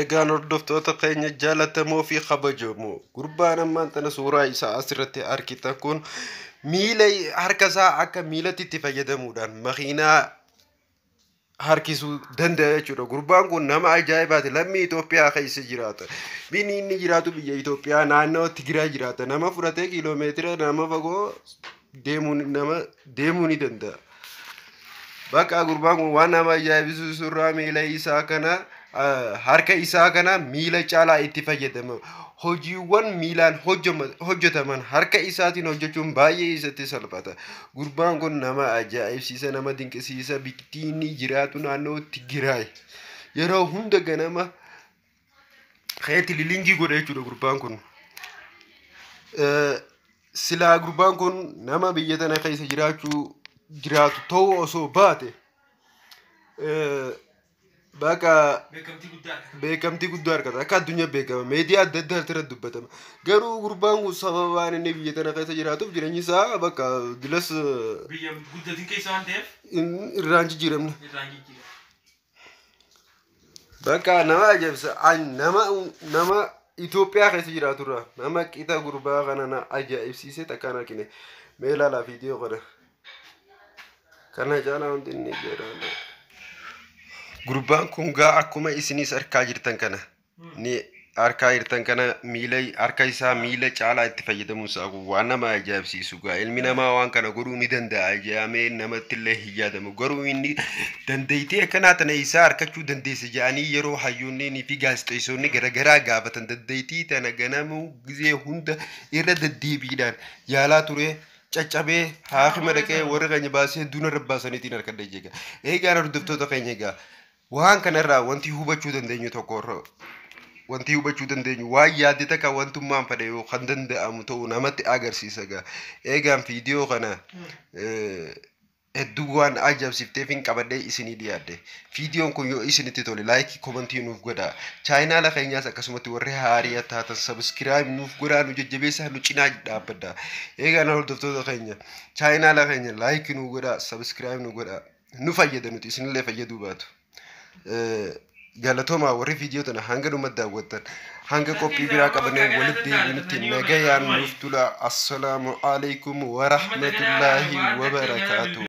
Eegaan hordoftoota keenya jaallatamoo fi kabajamoo, gurbaan ammaan tana suuraa isaa asirratti argitan kun miila harka isaa akka miilatti itti fayyadamuudhaan makiinaa harkisuu danda'a jechuudha. Gurbaan kun nama ajaa'ibaati. Lammii Itoophiyaa keessa jiraata. Biyyi inni jiraatu biyya Itoophiyaa naannoo Tigraay jiraata. Nama fudhatee kiiloomeetira nama fagoo deemuu nama deemuu ni danda'a. Bakka gurbaan kun waan nama ajaa'ibsiisu irraa miila isaa kana, harka isaa kana miila caalaa itti fayyadama. Hojiiwwan miilaan hojjetaman harka isaatiin hojjechuun baay'ee isatti salphata. Gurbaan kun nama ajaa'ibsiisa, nama dinqisiisa. Biyyi inni jiraatu naannoo Tigraay. Yeroo hunda ganama keetti lilingii godha jechuudha gurbaan kun. Silaa gurbaan kun nama biyya tana keessa jiraatu ta'uu osoo baate, bakka Beekamtii guddaa argata. Beekamtii guddaa argata. Akka addunyaa beekama. Meediyaa adda addaa irratti dubbatama. Garuu gurbaan kun sababa inni biyya tana keessa jiraatuuf jireenyi isaa bakka dilas Biyya guddatin keessa waan ta'eef irraan jijjiiramne. Irraan jijjiirama. Bakka nama ajaa'ibsa. Nama Itoophiyaa keessa jiraaturraa nama qixa gurbaa kana na ajaa'ibsiise takkaan argine. Mee ilaalaa viidiyoo kana. Kana caalaa wanti inni jedhan. Gurbaan kun gaa akkuma isinis argaa jirtan kana ni argaa jirtan kana, miila harka isaa miila caalaa itti fayyadamuun isaa kun waan nama ajaa'ibsiisu. Gaa ilmi namaa waan kana godhuu ni danda'a jedhamee namatti illee hin yaadamu. Garuu inni dandeettii akkanaa tana isaa harkachuu dandeessa jedhanii yeroo hayyoonnii fi gaazexeessonni garaagaraa gaafatan, dandeettii tana ganamuu gizee hunda irra deddeebiidhaan yaalaa ture, caccabee haakima dhaqee warra keenya baasee duna rabbaasaniitiin harkadha jechuudha. Eegaan hordoftoota keenya, egaa waan kanarraa wanti hubachuu dandeenyu tokko irra wanti hubachuu dandeenyu waan yaadde takka wantummaan fedhe yoo kan danda'amu ta'uu namatti agarsiisa gaa. Eegaan viidiyoo kana hedduu waan ajaa'ibsiifteef hin qabadhee isinii dhiyaadhe. Viidiyoon kun yoo isinitti tole like, comment nuuf godhaa. Chaayinaala keenyaas akkasumatti warri haarii taatan subscribe nuuf godhaa, nu jajjabeessaa, nu cinaa dhaabbadhaa. Eegaan hordoftoota keenya, chaayinaala keenya like nu godhaa, subscribe nu godhaa. Nu fayyada, nuti isinillee fayyaduu baatu. Galatoomaa warri viidiyoo tana hanga dhuma daawwattan. Hanga qophii biraa qabannee walitti deebinutti nagayaan nuuf tula. Assalaamu alaikum warahmatullaahi wabarakaatuh.